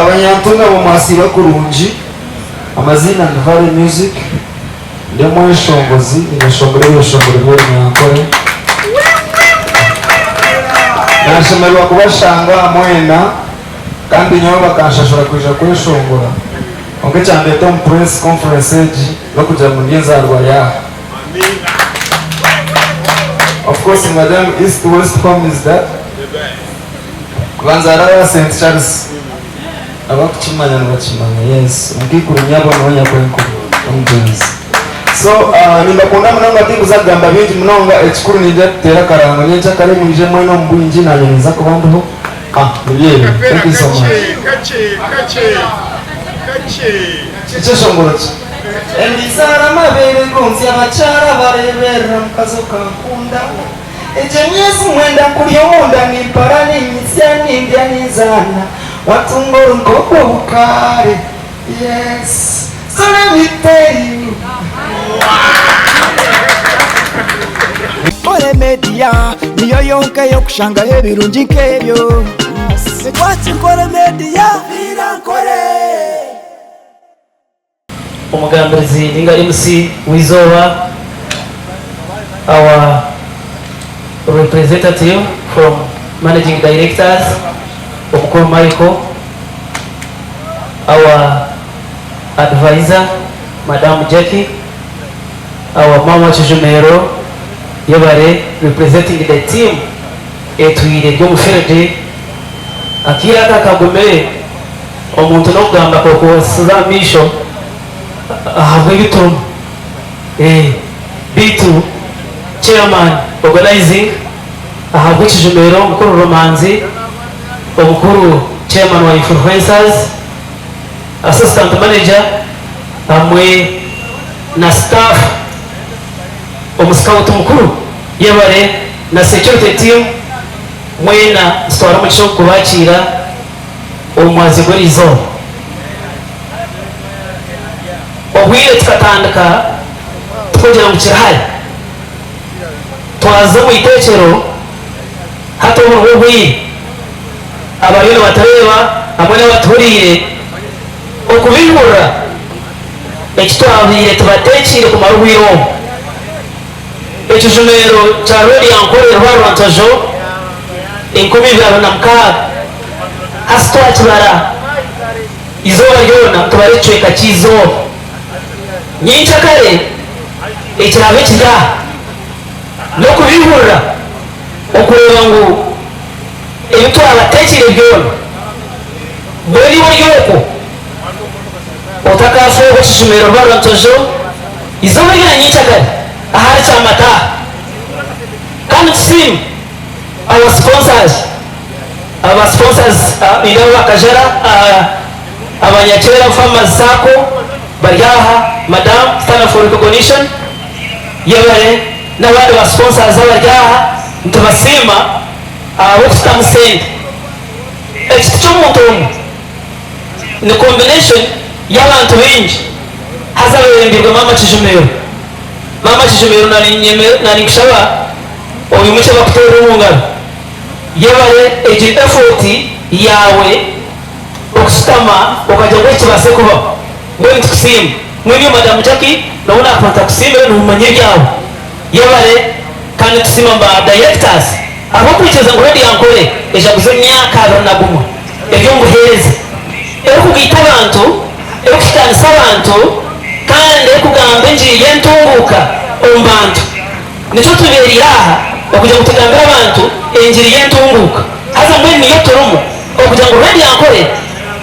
Abanyantungamo mwasiiba kurungi, amaziina ni Valley Music, ndi omweshongozi, ninyeshongora ebyeshongoro by'orunyankore. Nashemererwa kubashanga aha mwena kandi nyowe bakanshashura kwija kweshongora kwonka ekyandeta omu press conference egi n'okugira ngu ndi enzaarwa yaaha. Of course nibagira ngu east west home is the Banzaara aba Saint Charles abakukimanya nibakimanya yes omukaikuru nyabo niwe nyakwenkuru omugyenzi so nimbakunda munonga tinkuza kugamba bingi munonga ekikuru ningira tuteere akarango nyenkyakare mwije mwena omu bwingi nanye ninza kuba ndiho ah nibyo ebyo thank you so much. Ekyeshongoro ki? Emizaara amabeere gonzi abakyara bareberera mukazi okankunda. Egyo emyezi mwenda nkuri omunda nimpara ninyitsya nindya ninzaana watunga ori nk'ogw'obukaare yes so let me tell you. Nkore Media niyo yonka ey'okushangaho ebirungi nk'ebyo. Watch Nkore Media. Nkore. Omugambirizi ninga MC w'eizooba, our representative from managing directors omukuru Michael, our advisor madam Jackie, our mama Kijumero yebare representing the team etwire eri omu field, akaire aka kagumire. Omuntu n'okugamba k'okwosiza aha maisho ahabw'ebi turimu. Beitu chairman organizing ahabw'ekijumiro omukuru Rumanzi, omukuru chairman wa influencers, assistant manager hamwe na staff, omu scout mukuru yebare na security team mwena nitutwara omugisha ogu kubakiira. omu mwazyo gw'erizooba. Obwire tukatandika tukugira ngu kiri hare, twaza omu iteekyero, hati obu nibwo bwire abariyo nibatureeba hamwe n'abatuhuriire okubihurira eki twabaire tubateekiire kumara obwire obu. Ekijumero kya Roodi ya Nkore Rwarwantojo 2026 hasi twakibara eizooba ryona tubara ekicweka ky'eizooba. Nyenkyakare ekiraabe kiri aha n'okubihurira okureeba ngu ebi twabateekiire byona mbwenu iwe ori okwo otakaafeerwa ekijumero Rwarwantojo eizooba rya nyenkyakare. Ahari Kyamata kandi tusiime our sponsors, aba sponsors nindeeba aba Kajara, Abanyakyera Farmers Sacco bari aha, Madam stand up for recognition yebare n'abandi ba sponsors abari aha nitubasiima ahabw'okututamu sente. Eki tiky'omuntu omwe ni combination y'abantu baingi haza bebembirwe Maama Kijumero. Maama Kijumero na ninkushaba oimukye bakuteerere omu ngaro. Yebare egi effort yaawe okushutama okagira ngu eki kibaase kubaho. Mbwenu nitukusiima. Mbwenu iwe Madam Jackie nobu nakuba ntakusiimire nomanya ebyawe. Yebare kandi nitusiima ba directors ahabw'okwikiriza ngu Radio Ankole ejaguze emyaka 21 eri omu buheereza erikugaita abantu, erikuhikaanisa abantu kandi erikugamba engiri y'entunguuka omu bantu. Nikyo tubeereire aha okugira ngu tugambire abantu engiri y'entunguuka. Haza mbwenu niyo turimu okugira ngu Radio Ankole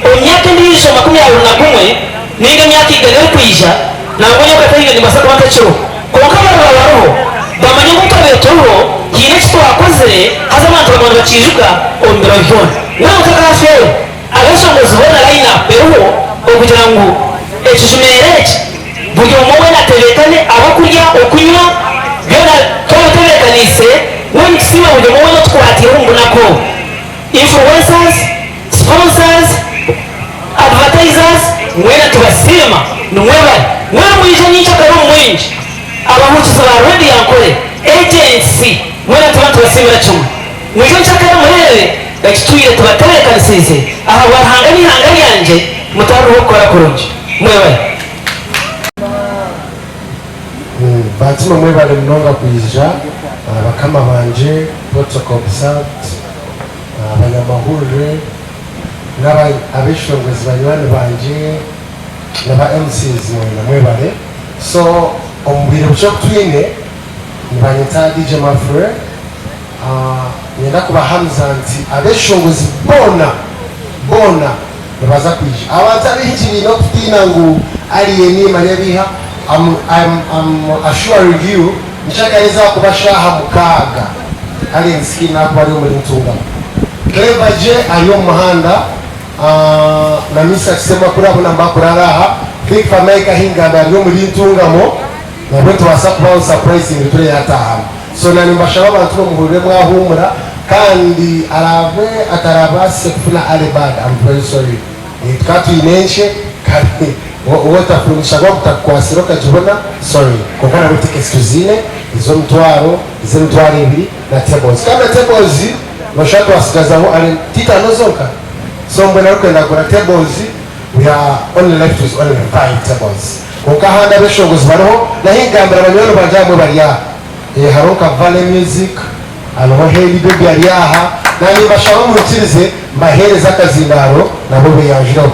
omu myaka endiijo 21 nainga emyaka igana erikwija, nangwa nyowe Kataine nimbaasa kuba ntakiriho, kwonka abariba bariho bamanye ngu obu twabaire turiho haine eki twakozire haza abantu baguma nibakiijuka omu biro byona. Mbwenu otakafeerwa, abeshongozi boona line up eriho okugira ngu ekijumero eki buri omwe weena atebeekane ab'okurya, okunywa byona twabitebeekaniise, mbwenu nitusiima buri omwe weena otukwatiire omu bunaku obu. Influencers, sponsors, advertisers mwena tubasiima nimwebare mwena mwije nyenkyakare omu mwingi abahukizi ba Radio Ankole agents mwena tuba nitubasiimira kimwe mwije nyenkyakare mureebe ekitwire tubatebekanisiize ahabwa Ruhanga n'eihanga ryangye. Mutariruha okukora kurungi. Mwebare. Bantumwe mwebare munonga kwija, bakama bangye, protocol observed, abanyamahurire n'abeshongozi banywani bangye na ba MCs mwena mwebare. So omu bwire bukye obu twine nibanyeta DJ Mafre, niinyenda kubahamiza nti abeshongozi boona boona nibaza kwija. Abantu abaingi baine okutiina ngu Alien manya biiha, I'm, I'm, I'm assuring you nkyakare eza kuba shaaha mukaaga Alien Skin akuba ari omuri Ntungamo. Clever J ari omu muhanda na Mister Kisemakula boona nibakurara aha. Big Fameica Hinganda ari omuri Ntungamo nabwo nitubaasa kubaho surprising ture yataahamu. So na nimbashaba abantu bamuhurire mwahumura kandi araabe atarabaasise kufuna early bird I'm very sorry tukaba twine enkye kandi wotafungisha gwa gutakukwasire okagibona sorry kwonka nabwo tickets tuziine ez'omutwaro ez'emitwaro ebiri na tables kandi na tables noshusha twasigazaho titano zonka so mbwenu arikwenda kugura tables we are only left with only five tables kwonka ahandi abeshongozi bariho nahingambira banywani bangye abamwe bari aha. Hariho nka Valley Music, hariho Hailey Baby ari aha, naanye nimbashaba muhikirize mbaheereze akazindaaro nabo beeyanjureho.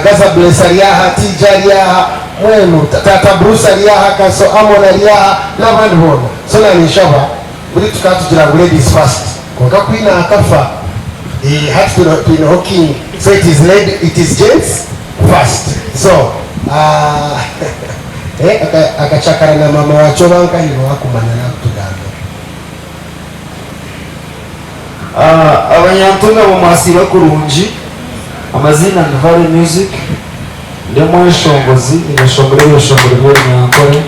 Gaza Bless ari aha, TJ ari aha, mbwenu Taata Bruce ari aha, Kanso Amon ari aha n'abandi boona. So naanye ninshaba buri tukaba tugira ngu ladies first kwonka Queen akafa, hati twineho King so it is lady, it is gents first so. Akacakara na mama wakyo oba nkahi nowakumanya nakutugambira. Abanyantungamo mwasiiba kurungi, amaziina ni Valley Music, ndi omweshongozi ninyeshongora ebyeshongoro by'orunyankore.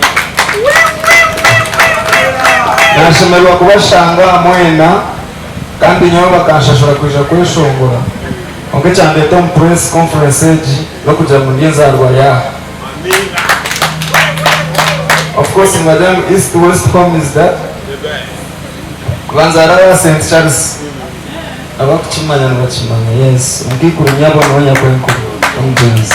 Nashemererwa kubashanga aha mwena kandi nyowe bakanshashura kwija kweshongora kwonka ekyandeeta omu press conference egi n'okugira ngu ndi enzaarwa yaaha. Of course nibagira ngu east west home is the Banzaara aba St Charles abakukimanya nibakimanya yes omukaikuru nyabo niwe nyakwenkuru omugyenzi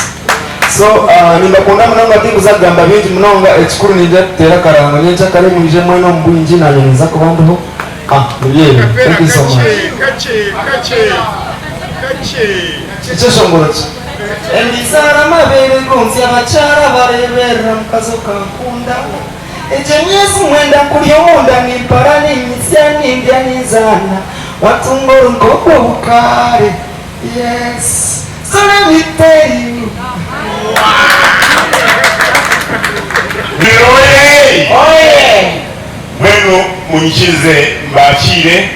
so uh, nimbakunda munonga tinkuza kugamba bingi munonga ekikuru ninja kuteera akarango nyenkyakare mwije mwena omu bwingi nanye ninza kuba ndiho ah nibyo ebyo thank you so much Ekyeshongoro ki? Embizaara amabeere gonzi abakyara bareeberera mukazi okankunda Egyo emyezi mwenda nkuri omunda nimpara ninyitsya nindya ninzaana Watunga ori nk'ogw'obukaare Yes so let me tell you Oye! Oye! Mbwenu munyikirize mbakiire.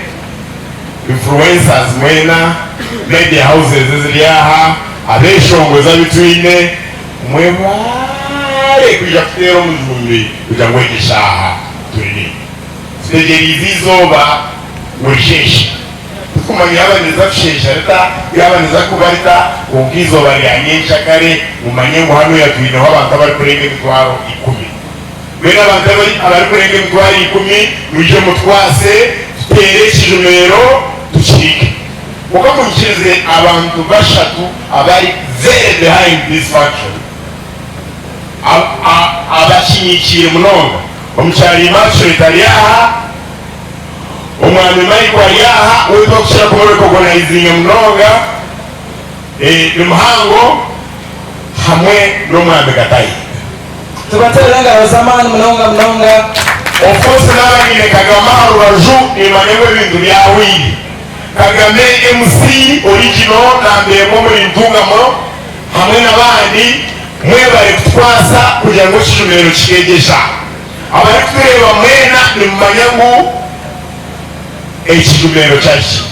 Influencers mwena, media houses eziri aha, abeshongozi abu twine, mwebare kwija kuteera omujumbi kugira ngu egi eshaaha turi naimwe. Tutegyereize eizooba ngu risheeshe. Titukumanya yaaba niriza kusheesha rita, yaaba niriza kuba rita, kwonka eizooba rya nyenkyakare mumanye ngu hanuya twineho abantu abarikurenga emitwaro ikumi. Mbwenu abantu abarikurenga emitwaro ikumi mwije mutwase tuteere ekijumero tukihike. Kwonka muhikirize abantu bashatu abari very behind this function abakinyikiire munonga. Omukyara Immaculate ari aha, Omwami Michael ari aha, we turikukira kumurecognizinga munonga, ni muhango hamwe n'Omwami Katayi. Tubateerere engaro z'amaani munonga munonga. Of course naaba nyine Kagame aha rubaju nimanya ngu ebintu byahweire. Kagame MC original namba emwe omuri Ntungamo hamwe n'abandi mwebare kutukwasa kugira ngu ekijumiro kikegyesha. Abarikutureeba mwena nimumanya ngu ekijumiro kyahikire.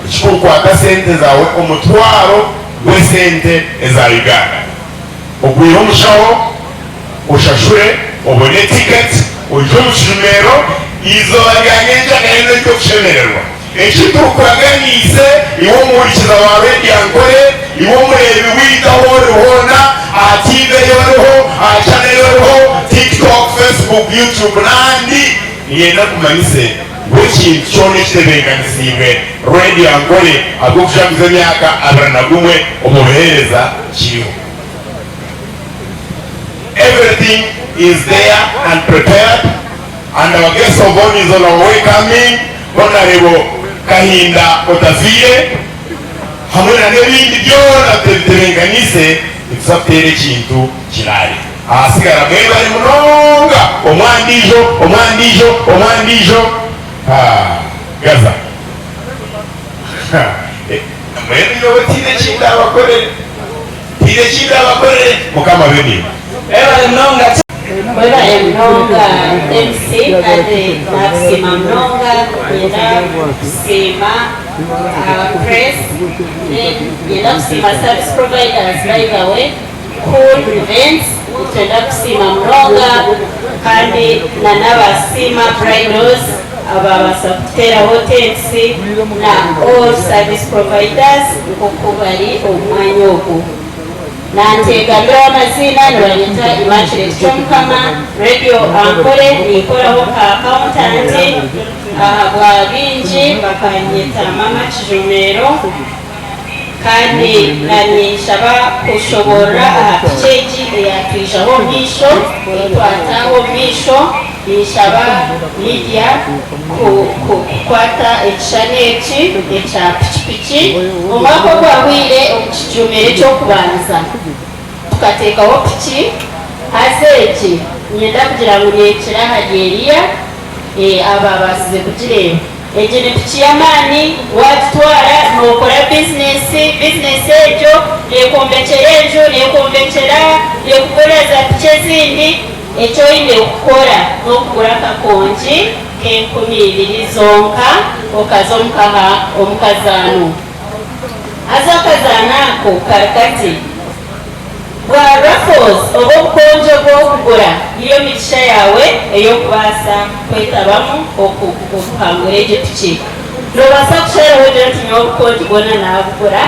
Ekikuru kwata sente zaawe omutwaro gw'esente eza Uganda. Ogwire omushaho, oshashure obone ticket oije omu kijumero, eizooba rya nyenkya nayo n'ery'okushemererwa. Eki turikuraganiise iwe omuhurikiza wa Radio Ankole, iwe omureebi waitu ahu ori hoona, aha TV ei oriho, aha channel ei oriho, TikTok, Facebook, YouTube n'ahandi, niinyenda nkumanyise ngu ekintu kyona ekitebeekanisiibwe Radio Ankole ahabw'okushaguza emyaka 21 omu buheereza, kiriho. Everything is there and prepared and our guest of honour is on our way coming, Honarebo Kahinda Otafiire hamwe na n'ebindi byona tubitebenkaniise nituza kuteera ekintu kiraare. Ahasigara mwebare munonga omwandiijo omwandiijo omwandiijo haa Gaza mbwenu nyowe tihaine eki ndaabakorere tihaine eki ndaabakorere Mukama abe naimwe. Mwebare munonga. Mwebare munonga MC kandi nakusiima munonga niinyenda kusiima press then niinyenda kusiima service providers by the way cool events nitwenda kusiima munonga kandi na naba Siima bridals ababaasa kututeeraho tents na all service providers nkoku bari omu mwanya ogu. Nanteegambiraho amaziina nibanyeta Immaculate Kyomukama, Radio Ankole ninkoraho nka accountant ahabwa baingi bakanyeta Mama Kijumeero kandi na ninshaba kushoboorora aha piki egi eyatwijaho omu maisho ei twataaha omu maisho ninshaba media kukwata ekishushani eki ekya pikipiki. Omwaka ogwahweire omu kijumiro eky'okubanza tukateekaho piki haza egi niinyenda kugira ngu neekira ahari eriya ababaasize kugireeba. Egi ni piki y'amaani, waagitwara nookora bizinesi, bizinesi egyo neekwombekyera enju, neekwombekyera, neekugurira za piki ezindi. Eki oine kukora n'okugura akakongi k'enkumi ibiri zonka okaza omu kazaano. Haza akazaano ako kari kati, Bwa raffles oba obukongi obu orikugura niyo migisha yaawe ey'okubaasa kwetabamu okuhangura egyo piki. Noobaasa kusharaho ogire oti nyowe obukongi bwona naabugura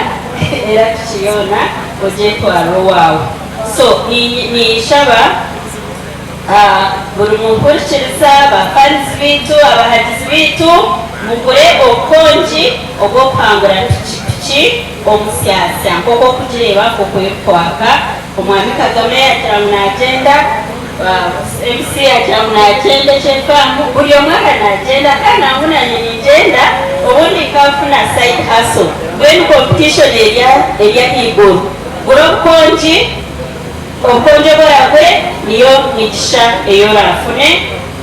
era piki yoona ogyetwarire owaawe. So ninshaba buri muhurikiriza, ba fans baitu, abahagizi baitu mugure obukongi obw'okuhangura piki piki omusyasya nk'oku orikugireeba nk'oku erikwaka. Omwami Kagame yagira ngu nagyenda, MC yagira ngu nagyenda eky'efaamu, buri omwe aha nagyenda kandi nangwa nanye ningyenda obundi nkanfuna side hustle. Mbwenu competition eri ahaiguru. Gura obukongi, obukongi obu oraagure niyo migisha ei oraafune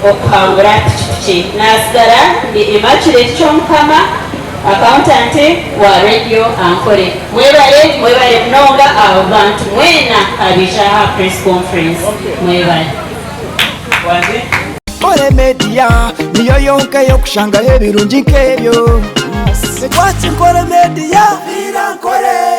okuhangura pikipiki. Naatsigara ndi Immaculate Kyomukama, accountant wa Radio Ankole. Mwebare, mwebare munonga abantu mwena abaija aha press conference. Mwebare. Nkore Media niyo yonka ey'okushangaho ebirungi nk'ebyo. Twaki Nkore Media. Nkore.